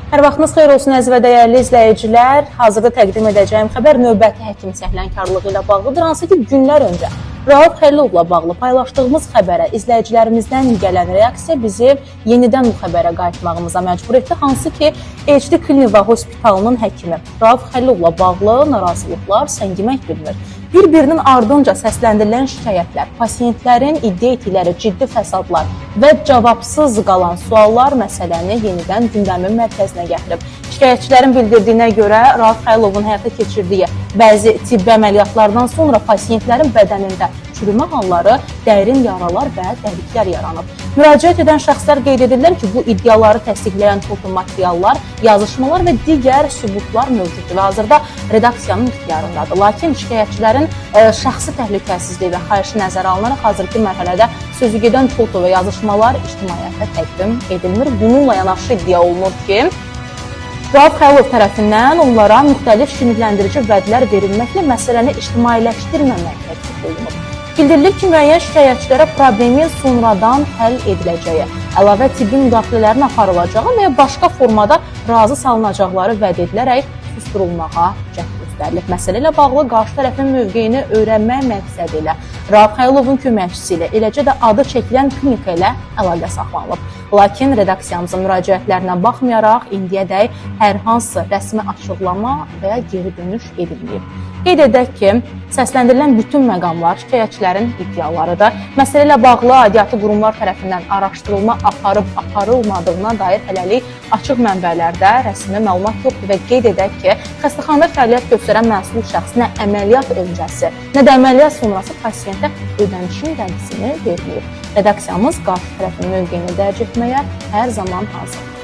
Hər vaxtınız xeyir olsun əziz və dəyərli izləyicilər. Hazırda təqdim edəcəyim xəbər növbəti həkim səhlənkarlığı ilə bağlıdır. Hansı ki günlər öncə Rauf Xəlilovla bağlı paylaşdığımız xəbərə izləyicilərimizdən gələn reaksiya bizi yenidən bu xəbərə qayıtmağımıza məcbur etdi. Hansı ki HD Klinika Hospitalının həkimi Rauf Xəlilovla bağlı narazılıqlar səngimək bilmir. Bir-birinin ardınca səsləndirilən şikayətlər, pasientlərin iddia etdikləri ciddi fəsadlar və cavabsız qalan suallar məsələni yenidən gündəmin mərkəzinə gətirib. Şikayətçilərin bildirdiyinə görə Rauf Xəlilovun həyata keçirdiyi bəzi tibbi əməliyyatlardan sonra pasientlərin bədənində çürümə halları, dərin yaralar və dəliklər yaranıb. Müraciət edən şəxslər qeyd edirlər ki, bu iddiaları təsdiqləyən fotomateriallar, yazışmalar və digər sübutlar mövcuddur və hazırda redaksiyanın ixtiyarındadır. Lakin şikayətçilərin şəxsi təhlükəsizliyi və xahişi nəzərə alınaraq hazırki mərhələdə sözü gedən foto və yazışmalar ictimaiyyətə təqdim edilmir. Bununla yanaşı iddia olunur ki, Rauf Xəlilov tərəfindən onlara müxtəlif şirinləndirici vədlər verilməklə məsələni ictimailəşdirməmək təklif olunub. Bildirilir ki, müəyyən şikayətçilərə problemin sonradan həll ediləcəyi, əlavə tibbi müdaxilələrin aparılacağı və ya başqa formada razı salınacaqları vəd edilərək susdurulmağa cəhd göstərilib. Məsələ ilə bağlı qarşı tərəfin mövqeyini öyrənmək məqsədi ilə Rauf Xəlilovun köməkçisi ilə, eləcə də adı çəkilən klinika ilə əlaqə saxlanılıb. Lakin redaksiyamızın müraciətlərinə baxmayaraq indiyədək hər hansı rəsmi açıqlama və ya geri dönüş edilməyib. Qeyd edək ki, səsləndirilən bütün məqamlar şikayətçilərin iddialarıdır. Məsələ ilə bağlı aidiyyatı qurumlar tərəfindən araşdırılma aparıb-aparılmadığına dair hələlik açıq mənbələrdə rəsmi məlumat yoxdur və qeyd edək ki, xəstəxanada fəaliyyət göstərən məsul şəxs nə əməliyyat öncəsi, nə də əməliyyat sonrası pasientə ödənişin rəmzini verməyib. Redaksiyamız qarşı tərəfin mövqeyini dərc etməyə hər zaman hazırdır.